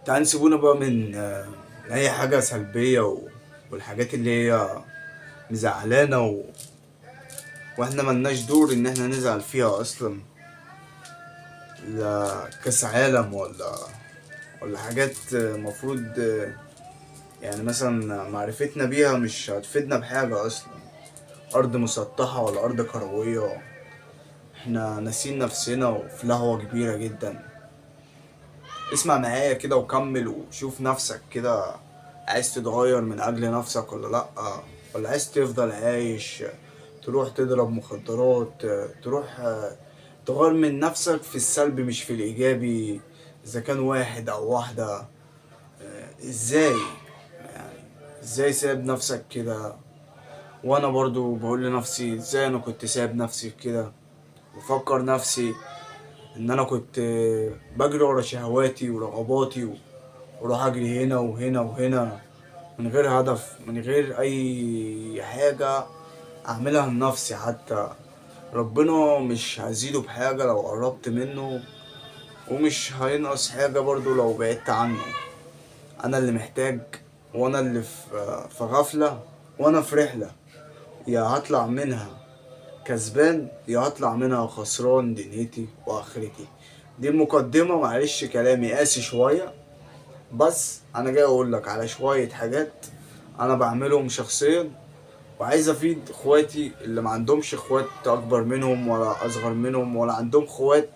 تعال نسيبونا بقى من اي حاجة سلبية والحاجات اللي هي مزعلانا واحنا ملناش دور ان احنا نزعل فيها اصلا، لا كاس عالم ولا حاجات مفروض يعني مثلا معرفتنا بيها مش هتفيدنا بحاجة اصلا. ارض مسطحة ولا ارض كروية، احنا ناسين نفسنا وفي لهوة كبيرة جدا. اسمع معايا كده وكمل وشوف نفسك كده، عايز تتغير من اجل نفسك ولا لا، ولا عايز تفضل عايش تروح تضرب مخدرات، تروح تغير من نفسك في السلبي مش في الايجابي، اذا كان واحد او واحدة. ازاي يعني، ازاي سايب نفسك كده؟ وانا برضو بقول لنفسي ازاي انا كنت سايب نفسي كده، بفكر نفسي ان انا كنت بجري ورا شهواتي ورغباتي واروح اجري هنا وهنا وهنا من غير هدف، من غير اي حاجة اعملها لنفسي. حتى ربنا مش هزيده بحاجة لو قربت منه، ومش هينقص حاجة برضو لو بعدت عنه. انا اللي محتاج، وانا اللي في غفلة، وانا في رحلة يا هطلع منها كسبان يا هطلع منها خسران دنيتي واخرتي. دي المقدمة، معلش كلامي قاسي شوية، بس انا جاي اقول لك على شوية حاجات انا بعملهم شخصيا، وعايز افيد اخواتي اللي ما عندهمش اخوات اكبر منهم ولا اصغر منهم ولا عندهم اخوات،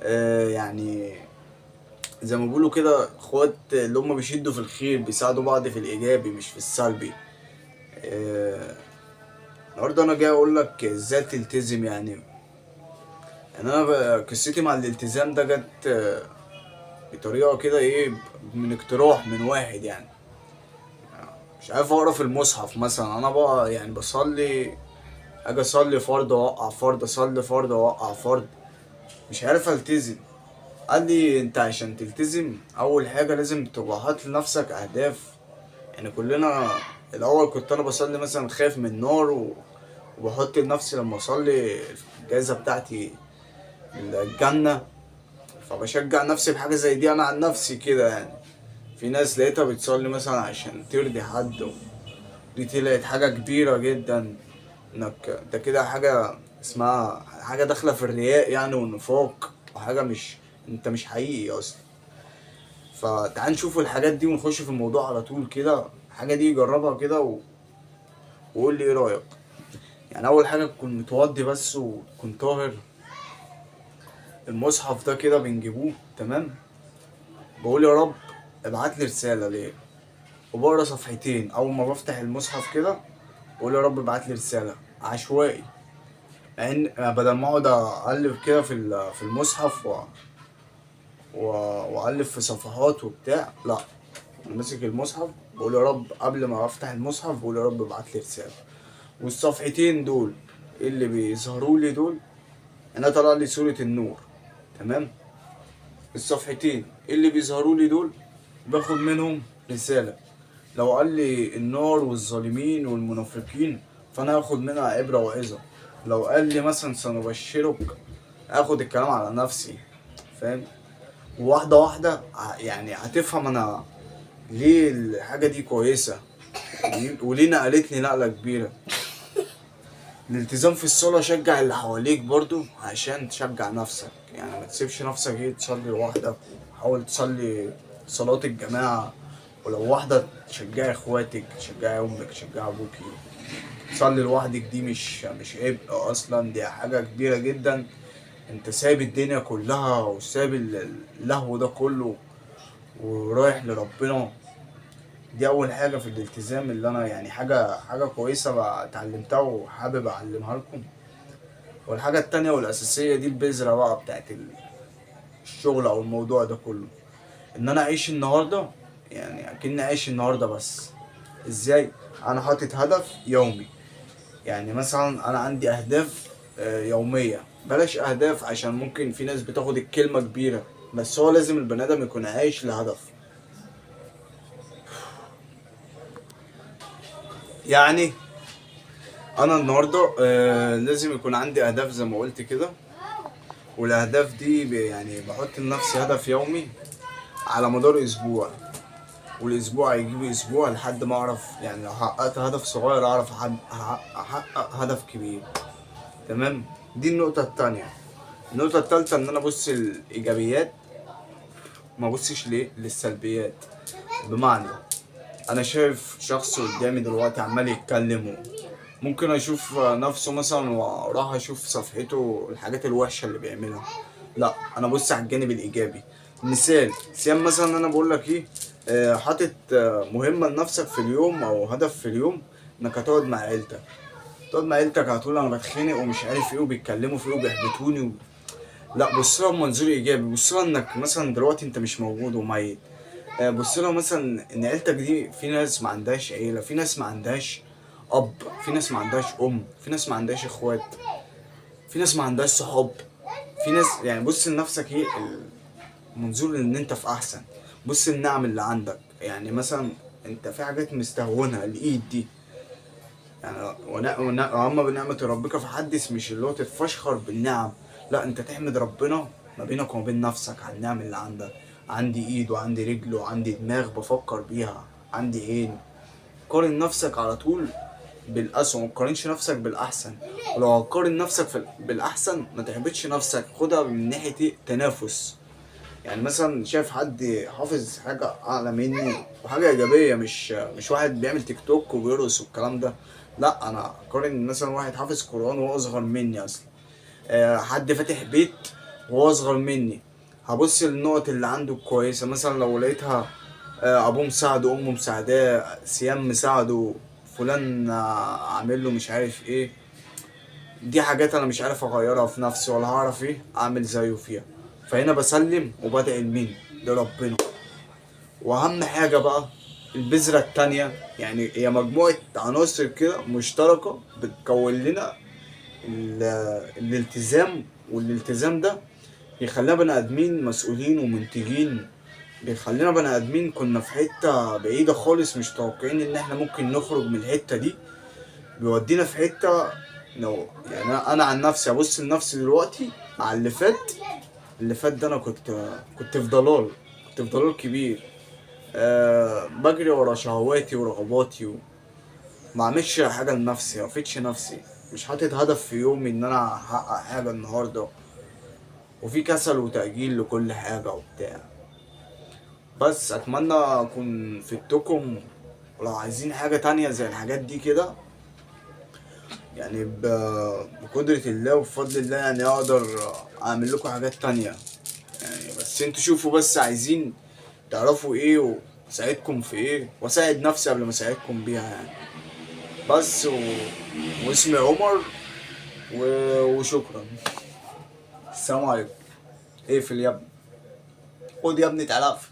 يعني زي ما بيقولوا كده اخوات اللي هم بيشدوا في الخير، بيساعدوا بعض في الايجابي مش في السلبي. النهارده انا جاي اقول لك ازاي تلتزم. يعني انا قصتي مع الالتزام ده جت بطريقه كده ايه، من اقتراح من واحد، يعني مش عارف اقرا في المصحف مثلا. انا بقى يعني بصلي، اجي اصلي فرض واوقع فرض، اصلي فرض واوقع فرض، مش عارف التزم. قال لي انت عشان تلتزم اول حاجه لازم تبقى حاطط لنفسك اهداف. يعني كلنا الاول كنت انا بصلي مثلا خايف من النار، وبحط لنفسي لما اصلي الجايزه بتاعتي الجنه، فبشجع نفسي بحاجه زي دي انا عن نفسي كده. يعني في ناس لقيتها بتصلي مثلا عشان ترضي حد، دي طلعت حاجه كبيره جدا، انك ده كده حاجه اسمها حاجه داخله في الرياء يعني والنفاق، وحاجه مش انت مش حقيقي اصلا. فتعال نشوف الحاجات دي ونخش في الموضوع على طول كده. الحاجه دي جربها كده وقول لي ايه رايك. يعني اول حاجه تكون متوضي بس وتكون طاهر. المصحف ده كده بنجيبوه، تمام، بقول يا رب ابعت لي رساله ليه، وبقرا صفحتين. اول ما بفتح المصحف كده بقول يا رب ابعت لي رساله عشوائي، لان بدل ما اقعد اقلب كده في المصحف واقلب في صفحات وبتاع، لا انا ماسك المصحف بقول يا رب قبل ما افتح المصحف بقول يا رب ابعت لي رساله. والصفحتين دول اللي بيظهروا لي دول، انا طلع لي سوره النور، تمام. الصفحتين اللي بيظهروا لي دول باخد منهم رساله. لو قال لي النار والظالمين والمنافقين فانا هاخد منها عبره وعظه. لو قال لي مثلا سنبشرك اخد الكلام على نفسي، فاهم؟ واحده واحده يعني هتفهم انا ليه الحاجه دي كويسه وليه نقلتني نقله كبيره. الالتزام في الصلاة، شجع اللي حواليك برضو عشان تشجع نفسك، يعني ما تسيبش نفسك ايه تصلي لوحدك، حاول تصلي صلاة الجماعة، ولو واحدة تشجعي اخواتك، تشجعي امك، تشجعي ابوكي. تصلي لوحدك دي مش عبء اصلا، دي حاجة كبيرة جدا. انت سايب الدنيا كلها وسايب اللهو ده كله ورايح لربنا. دي اول حاجة في الالتزام اللي انا يعني حاجة كويسة اتعلمتها وحابب اعلمها لكم. والحاجة التانية والاساسية دي البذرة بقى بتاعت الشغل او الموضوع ده كله، ان انا اعيش النهاردة، يعني اكني عايش النهاردة بس. ازاي؟ انا حاطط هدف يومي، يعني مثلا انا عندي اهداف يومية. بلاش اهداف عشان ممكن في ناس بتاخد الكلمة كبيرة، بس هو لازم البني ادم يكون عايش لهدف. يعني انا النهارده لازم يكون عندي اهداف زي ما قلت كده، والاهداف دي يعني بحط لنفسي هدف يومي. على مدار اسبوع، والاسبوع هيجيب اسبوع لحد ما اعرف، يعني لو حققت هدف صغير اعرف احقق هدف كبير. تمام، دي النقطة التانية. النقطة التالتة ان انا ابص الايجابيات، ما ابصش ليه للسلبيات. بمعنى انا شايف شخص قدامي دلوقتي عمال يتكلم، ممكن اشوف نفسه مثلا واروح اشوف صفحته الحاجات الوحشة اللي بيعملها. لا، انا بص على الجانب الايجابي. مثال سيام مثلا، انا بقول لك ايه، حاطط مهمة لنفسك في اليوم او هدف في اليوم، انك هتقعد مع عيلتك. تقعد مع عيلتك هتقول انا بتخانق ومش عارف ايه وبيتكلموا في ايه وبيحبطوني لا، بص لها بمنظور ايجابي. بص لها انك مثلا دلوقتي انت مش موجود وميت. بص لها مثلا ان عيلتك دي في ناس ما عندهاش عيله، في ناس ما عندهاش اب، في ناس ما عندهاش ام، في ناس ما عندهاش اخوات، في ناس ما عندهاش صحاب، في ناس، يعني بص لنفسك ايه المنظور ان انت في احسن. بص النعم اللي عندك، يعني مثلا انت في حاجات مستهونها، الايد دي يعني، واما بنعمة ربك فحدث، مش اللي هو تتفشخر بالنعم، لا انت تحمد ربنا ما بينك وما بين نفسك على النعم اللي عندك. عندي ايد وعندي رجل وعندي دماغ بفكر بيها، عندي عين. قارن نفسك على طول بالأسوأ، ما تقارنش نفسك بالأحسن. ولو هتقارن نفسك بالأحسن ما تحبطش نفسك، خدها من ناحية ايه؟ تنافس. يعني مثلا شايف حد حافظ حاجة أعلى مني وحاجة إيجابية، مش واحد بيعمل تيك توك وبيرقص والكلام ده، لا أنا أقارن مثلا واحد حافظ قرآن وهو أصغر مني أصلا، حد فاتح بيت وهو أصغر مني. هبص للنقط اللي عنده كويسة، مثلا لو لقيتها أبوه مساعدة، أمه مساعداه، سيام مساعدة، فلان عامل له مش عارف إيه، دي حاجات انا مش عارف اغيرها في نفسي ولا هعرف ايه اعمل زيه فيها. فهنا بسلم وبدعي لمين؟ لربنا. واهم حاجة بقى البذرة التانية، يعني هي مجموعة عناصر كده مشتركة بتكون لنا الالتزام، والالتزام ده بيخلينا بني ادمين مسؤولين ومنتجين، بيخلينا بني ادمين كنا في حتة بعيدة خالص مش متوقعين ان احنا ممكن نخرج من الحتة دي، بيودينا في حتة. لو يعني انا عن نفسي ابص لنفسي دلوقتي على اللي فات، اللي فات ده انا كنت في ضلال، كنت في ضلال كبير، بجري ورا شهواتي ورغباتي ما اعملش حاجة لنفسي، ما افيدش نفسي، مش حاطط هدف في يومي ان انا احقق حاجة النهارده، وفي كسل وتأجيل لكل حاجة وبتاع. بس اتمنى اكون فدتكم، ولو عايزين حاجة تانية زي الحاجات دي كده، يعني بقدرة الله وبفضل الله يعني اقدر اعمل لكم حاجات تانية يعني، بس انتوا شوفوا بس عايزين تعرفوا ايه واساعدكم في ايه، واساعد نفسي قبل ما اساعدكم بيها يعني. بس واسمي عمر وشكرا. السلام عليكم. اقفل يا ابني، خد يا ابني تعالى اقفل،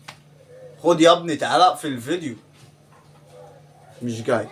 خد يا ابني تعالى اقفل الفيديو، مش جاي.